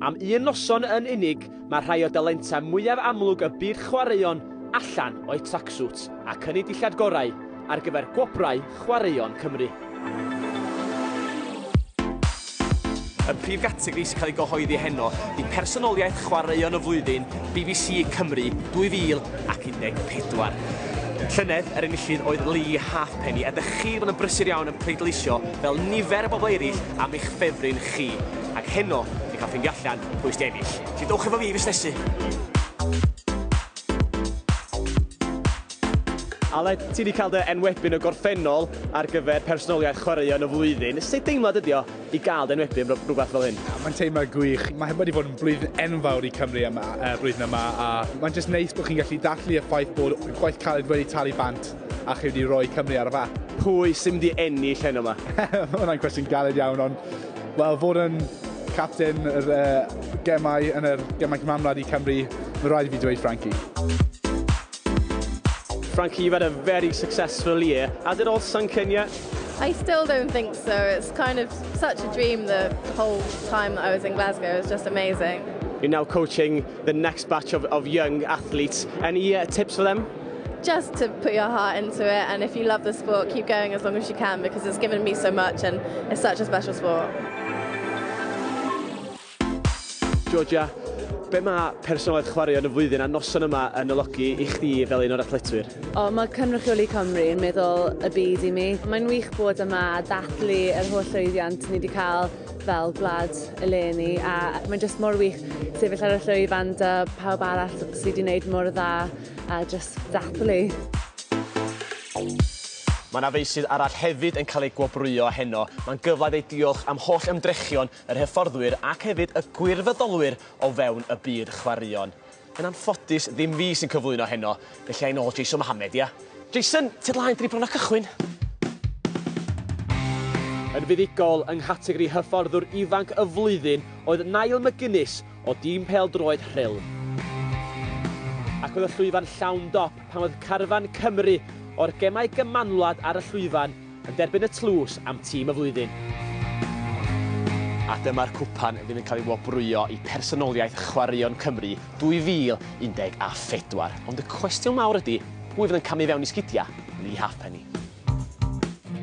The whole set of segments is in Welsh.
Am un noson yn unig, mae rhai o dalentau mwyaf amlwg y byd chwaraeon allan o'u tracksuits ac yn eu dillad gorau ar gyfer Gwobrau Chwaraeon Cymru. Y prif gategori sy'n cael ei gyhoeddi heno 'di Personoliaeth Chwaraeon y Flwyddyn BBC Cymru 2014. Llynedd, yr enillydd oedd Lee Halfpenny, a dych chi 'di bod yn brysur iawn yn pleidleisio fel nifer o bobl eraill am eich ffefryn chi. Ac heno, ni'n cael ffeindio allan pwy sy'n ennill. Felly dowch efo fi i fusnesu! Aled, ti wedi cael dy enwebu yn y gorffennol ar gyfer personoliaeth chwaraeon y flwyddyn. Sut deimlad ydi o i gael dy enwebu am rhywbeth fel hyn? Mae'n teimlad gwych. Mae wedi bod yn blwyddyn enfawr i Cymru yma, blwyddyn yma, a mae'n jyst neis bod chi'n gallu dathlu y ffaith bod gwaith caled wedi talu bant a chi wedi rhoi Cymru ar y fap. Pwy sy'n mynd i ennill heno 'ma? Mae hwnna'n cwestiwn galed iawn, ond wel, fod yn captain yr gemau yn yr gemau Cymanwlad i Cymru, mae rhaid i fi dweud Frankie. Frankie, you've had a very successful year. Has it all sunk in yet? I still don't think so. It's kind of such a dream the whole time that I was in Glasgow. It was just amazing. You're now coaching the next batch of young athletes. Any tips for them? Just to put your heart into it, and if you love the sport, keep going as long as you can, because it's given me so much and it's such a special sport. Georgia, be mae personoliaeth chwaraeon y flwyddyn a noson yma yn olygu i chdi fel un o'r athletwyr? O, mae cynrychioli Cymru yn meddwl y byd i mi. Mae'n wych bod yma a dathlu yr holl llwyddiant ni wedi cael fel gwlad eleni, a mae'n jyst mor wych sefyll ar y llwyfan 'da pawb arall sydd wedi gwneud mor dda a jyst dathlu. Mae yna feysydd arall hefyd yn cael eu gwobrwyo heno. Mae'n gyfle i ddeud diolch am holl ymdrechion yr hyfforddwyr ac hefyd y gwirfoddolwyr o fewn y byd chwaraeon. Yn anffodus, ddim fi sy'n cyflwyno heno, felly ai nôl Jason Mohamed, ia? Jason, ti laen, dri bron â cychwyn. Yn fuddugol yng nghategori hyfforddwr ifanc y flwyddyn oedd Niall McGuinness o dîm pêl-droed Rhyl. Ac oedd y llwyfan llawn dop pan oedd carfan Cymru o'r Gemau Gymanwlad ar y llwyfan yn derbyn y tlws am tîm y flwyddyn. A dyma'r cwpan fydd yn cael ei wobrwyo i personoliaeth Chwaraeon Cymru 2014. Ond y cwestiwn mawr ydy, pwy fydd yn camu fewn i sgidiau Lee Halfpenny?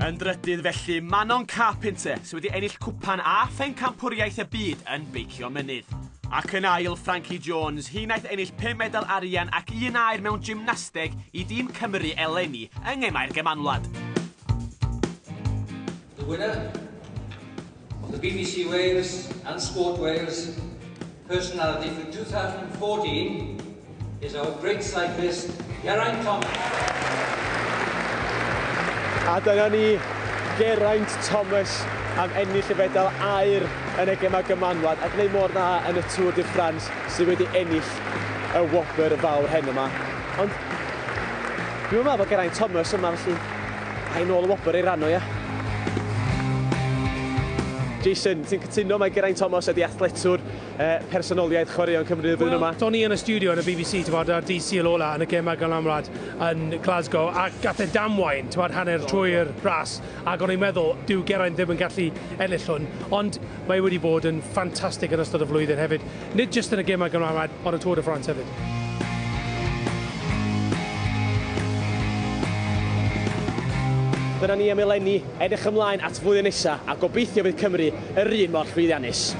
Yn drydydd felly, Manon Carpenter sydd wedi ennill cwpan a phencampwriaeth y byd yn beicio mynydd. Ac yn ail, Frankie Jones, hi wnaeth ennill 5 medal arian ac un aur mewn gymnasteg i dîm Cymru eleni yng Ngemau'r Gymanwlad. The winner of the BBC Wales and Sport Wales Personality for 2014 is our great cyclist, Geraint Thomas. A dyna ni, Geraint Thomas am ennill y fedal aur yn y Gemau Gymanwlad a gwneud mor dda yn y Tour de France sydd wedi ennill y wobr fawr heno yma. Ond dwi'n meddwl bod Geraint Thomas yma, felly ai nôl y wobr ei ran o, ia? Jason, ti'n cytuno mae Geraint Thomas ydi athletwr personoliaeth chwaraeon Cymru y flwyddyn yma? Do'n i yn y studio yn y BBC, ti'n bod, ar dydd Sul ola yn y Gemau Gymanwlad yn Glasgow, a gath e damwain, ti'n bod, hanner trwy'r ras, ac o'n i'n meddwl, dyw Geraint ddim yn gallu ennill hwn, ond mae wedi bod yn ffantastig yn ystod y flwyddyn hefyd, nid jyst yn y Gemau Gymanwlad, ond y Tour de France hefyd. Dyna ni am eleni, edrych ymlaen at flwyddyn nesa a gobeithio fydd Cymru yr un mor llwyddiannus.